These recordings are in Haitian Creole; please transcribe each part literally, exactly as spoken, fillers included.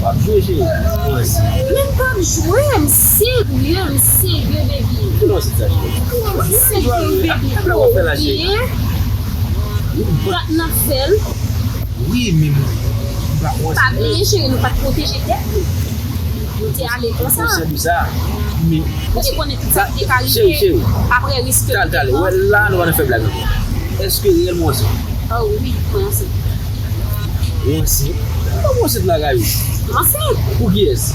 W ap jwe, cheri. Mwen se. Men m p ap jwe, m serye, m serye, baby. Ki non se sa, cheri? Mwen serye, baby. Apre w ap fè la, cheri. Plat n ap fè l. Wi, men m pa konn. Pa bliye, cheri, nou pa t pwoteje tèt nou. Nou te ale konsa. Konsèp sa. Men ou te konnen tout sa ki te ka rive. Cheri, cheri. Apre riske. Tale, tale. Wè la, nou pa nan fè blag ankò. Èske reyèlman w ansent? Oh wi, mwen ansent. Ou ansent? Kòman w ansent lakay ou? M ansent. Pou kiyès?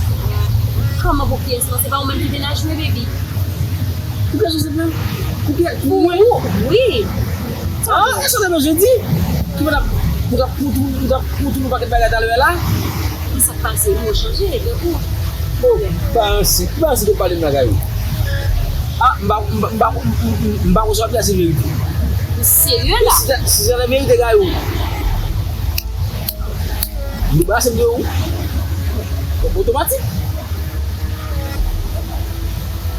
Kòman pou kiyès? Non, se pa ou menm ki te nan jwe, baby. Pou kiyès ou ansent menm? Pou kiyès? Pou mwen? Wi. Ah, e sa w te bezwen di? Ki mwen t ap, mwen t ap kontwole, mwen t ap kontwole yon pakèt bagay talè la? Ki sa k pase? Mo chanje, epi ou. Ou pa ansent, ou pa ansent, ou pale m lakay ou. Ah, m pa, m pa, m pa, m, m, m pa konsa w ap di a se verite. Ou serye la? Si sa, si sa te verite, Gayou. M debarase m de ou. Otomatik.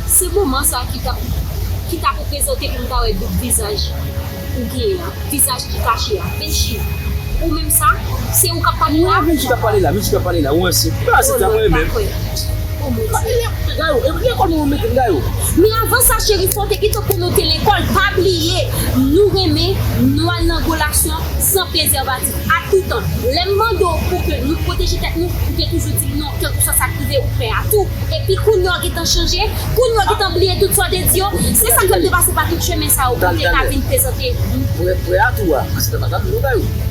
Se moman sa ki t ap, ki t ap reprezante pou m ta wè doub vizaj ou genyen an, vizaj ki kache a. Benchi, ou menm sa, se ou k ap pale la? Wi, Benchi k ap pale la, Benchi k ap pale la. Ou ansent. Ou pa ansent sa mwen menm. Oh, mon Dieu. Gayou, e lekòl mwen mete m, Gayou. Men avan sa, cheri, fò w te gentan konnen w te lekòl. Pa bliye, nou renmen, nou al nan relasyon san prezèvatif. A tout tan, lè m mande w pou ke nou pwoteje tèt nou, ou te toujou di m non, kèlkeswa sa k rive, ou prè a tou. Epi kounye a w gentan chanje, kounye a w gentan bliye tout sa w te di yo. Se sa k fè m te pase pa tout chemen sa yo pou m te ka vin prezante. Prè, prè a tou a. Paske pa ta vin bagay ou.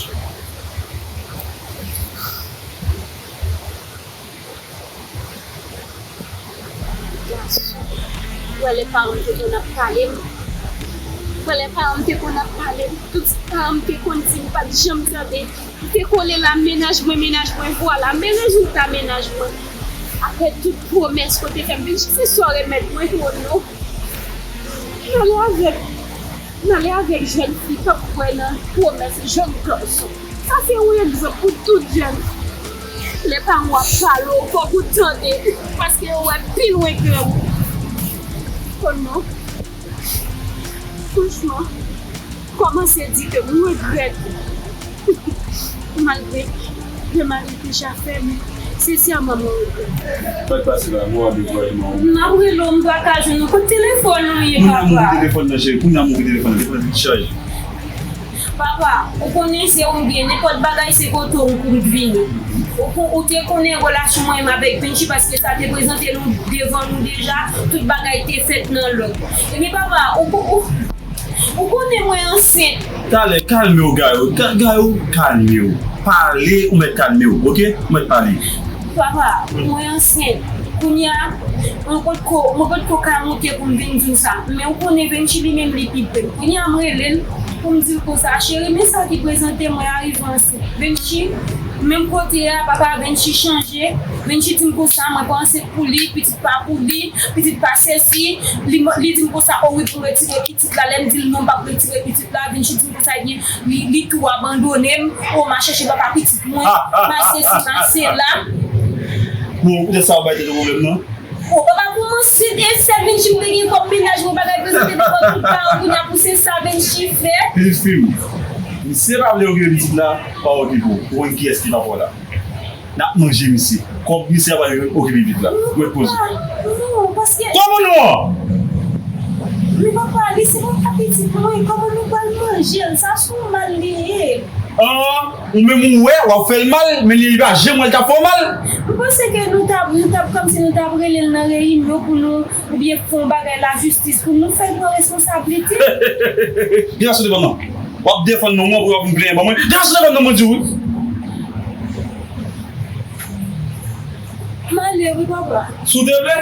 Gason, ou wè lè paran m te konn ap pale m, ou wè lè paran m te konn ap pale m, tout sa paran m te konn di m, m pa t janm tande. M te kole la, mennaj mwen, mennaj mwen, vwala, men rezilta mennaj mwen. Apre tout pwomès ke w te fè m, vin jis se sa w remèt mwen, oh non. M ale avèk, m ale avèk jèn fi k ap kwè nan pwomès jèn gason. Sa se yon egzanp pou tout jèn. Lè paran w ap pale w, fòk ou tande, paske yo wè pi lwen ke ou. Oh non. Franchman, kòmanse di ke m regrèt. Malgre demal li deja fè, men sensèman mwen regrèt. Sa k pase la? Mwen ap bezwen non. M ap rele w, m pa ka jwenn ou. Kot telefòn ou ye, papa? Kounye a m ouvri telefòn nan, cheri. Kounye a m ouvri telefòn nan. Telefòn nan vin chaje. Papa, ou konnen se ou m gen, nenpòt bagay se kote w pou m vini. Ou kon-, ou te konnen relasyon mwen menm avèk Vinci, paske sa te prezante nou devan nou deja, tout bagay te fèt nan lòd. Epi papa, ou, ou, ou konnen mwen ansent. Talè, kalme w, Gayo. Ga-, Gayo, kalme w. Pale, ou mèt kalme w, oke? Ou mèt pale. Papa, mwen ansent. Kounye a, mwen potko, mwen potko ka monte pou m vin di w sa. Men ou konnen Vinci li menm li pi pre m. Kounye a m rele l pou m di l konsa, cheri, men sa ki prezante mwen a, rive ansent. Vinci, menm kote a, papa, Vinci chanje. Vinci di m konsa, mwen pa ansent pou li, pitit pa pou li, pitit pa sesi. Li, li di m konsa, o wi, pou m retire pitit la. Lè m di l non, m p ap retire pitit la, Vinci di m konsa, ebyen, li, li tou abandone m. O, m a chèche papa pitit mwen, m a sesi, m a sela. Bon, poutèt sa w bay tèt ou pwoblèm nan? O, papa, kòmanse, e sèl Vinci m te gen kòm mennaj mwen, bagay prezante devan tout paran, kounye a pou se sa Vinci fè. Pitit fi m, misye pa vle okipe pitit la, pa okipe w. Ou konn kiyès ki papa w la. N ap manje misye. Kòb misye a pral okipe pitit la. Ou mèt poze. Non, paske. Kòman non an? Men papa, li se papa pitit mwen, kòman nou pral manje l? Sa se yon mal li ye. An, ou menm ou wè, w ap fè l mal, men li pa janm wè l t ap fè w mal. M panse ke nou t ap, nou t ap, kòmsi nou t ap rele l nan reyinyon pou nou, oubyen fè yon bagay lajistis pou nou fè l pran responsablite. Degaje w devan m nan. W ap defann non mwen pou w ap vin plenyen ban mwen. Degaje w devan m nan, mwen di w wi. M ale wi, papa. Si w te vle.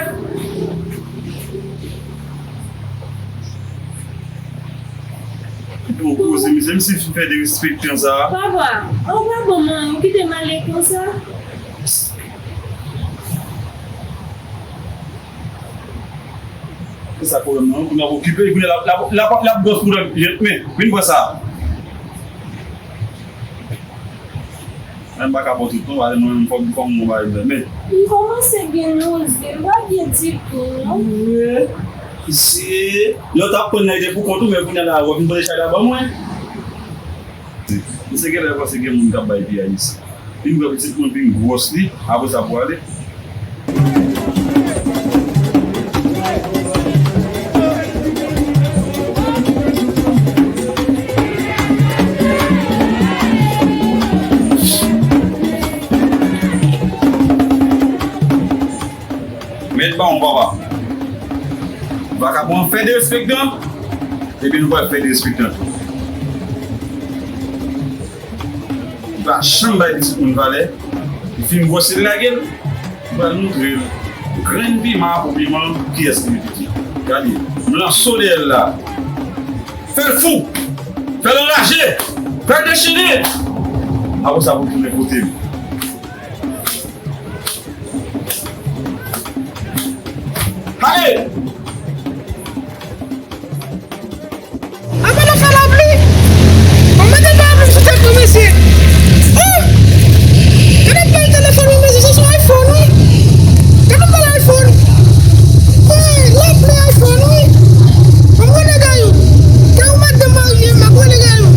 Ou koze misye, misye fin fè derespektan sa. Papa, ou pa bon, man, ou kite m ale konsa. Se sa pwoblèm nan, kounye a w okipe, kounye a l ap, l ap, l ap, l ap gwòs pou l ap, men, vin pran sa. Men m pa ka pran tout non, pale mwen menm fòk, fòk m bon bagay vre, men. M kòmanse gen noze, m pa byen ditou non. Wi. Lè w t ap pran nan ide pou kont ou, men kounye a la, w ap vin pran chay la ban mwen. Misye genlè panse gen moun k ap bay piyay isi. Vin pran pitit mwen, vin gwòs li, apre sa pou ale. Mèt bawon, papa. Vakabon an fè derespektan, epi nou pral fè derespektan tou. Li pa janm bay pitit moun valè. Li fin gwòs li lage l. Pral montre l grenn piman pou piman kiyès ki mete kiyès. Gade, m lanse w dèyè l la. Fè l fou! Fè l anraje! Fè l dechire! Apre sa, pou tounen kote m. Ale! Apa nan fè lapli? Mwen mete lapli sou tèt mwen, mesye. Oh! Gade bèl telefòn mwen, mesye, se sou iPhone, wi. Gade bèl iPhone. Hey, lapli iPhone, wi. Mwen rele Gayou. Gayou, madanm marye m, mwen rele Gayou.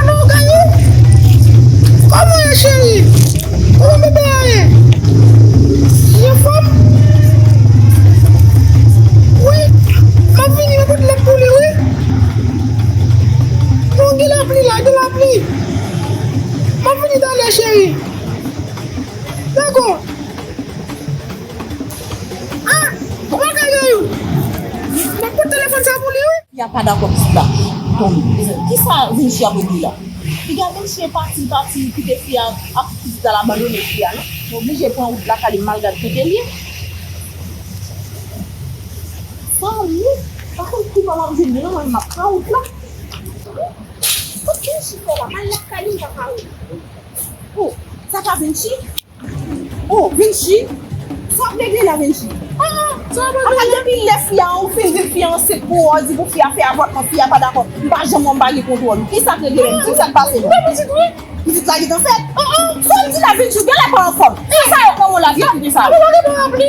Alo, Gayou? Kòman w ye, cheri? Kòman bebe a ye? Li anfòm? Wi, m ap vini, m ap pote lèt pou li, wi. Non, gen lapli la, gen lapli. M ap vini talè, cheri. Dakò. Ah, ou pa ka gen youn. M ap pote telefòn sa pou li, wi. Fi a pa dakò pitit la tonbe. Kisa Vinci ap regle la? Piga Vinci pati, pati, kite fi a, ap pitit la, l abandone fi a, non? M oblije pran wout la k ale m al gad kote l ye. Tanmi, pa konn kouman m ap jwenn li, non, mwen m ap pran wout la. Kot Vinci fè la? M al lakay li, m pa ka wè. Oh, sa pa Vinci? Oh, Vinci? Sa w ap regle la, Vinci? Ah, ah, sa w ap regle? Apa depi lè fi a, ou fin di fi a ansent pou ou, ou di pou fi a fè avòtman, fi a pa dakò. M pa janm wè, m pa gen kontwòl ou. Kisa k regle menm? Di m sa k pase non. Pitit la gentan fèt. Ah, ah, sa w ap di la, Vinci? Ou genlè pa anfòm. Sa yo pran w la, Vinci, sa yo. Apa pa gen lapli?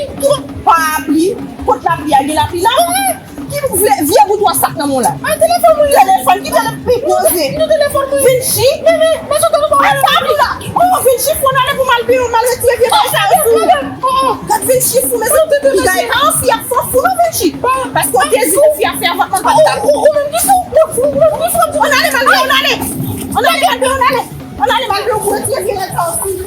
Pa lapli? Kot lapli a? Gen lapli la? Ki vye, vye bout wè sak nan men w la? Ah, telefòn mwen. Telefòn, ki telefòn? Pi poze. Nan telefòn mwen. Vinci. Men, men, men, sot nan men. Ah, sa ap la. Oh, Vinci fou, n ale pou m al biwo, m al retire vye bagay sa yo sou ou. Oh, oh. Gad Vinci fou, men se piga e pa yon fi ap fè w fou non, Vinci. Paske w te di pou fi a fè avòtman, pa di ta. Ou, ou, ou menm ki fou, ou fou, ou menm ki fou. Ann ale m al biwo, ann ale. Ann ale m al biwo, ann ale. Ann ale m al biwo pou retire vye bagay sa yo sou ou.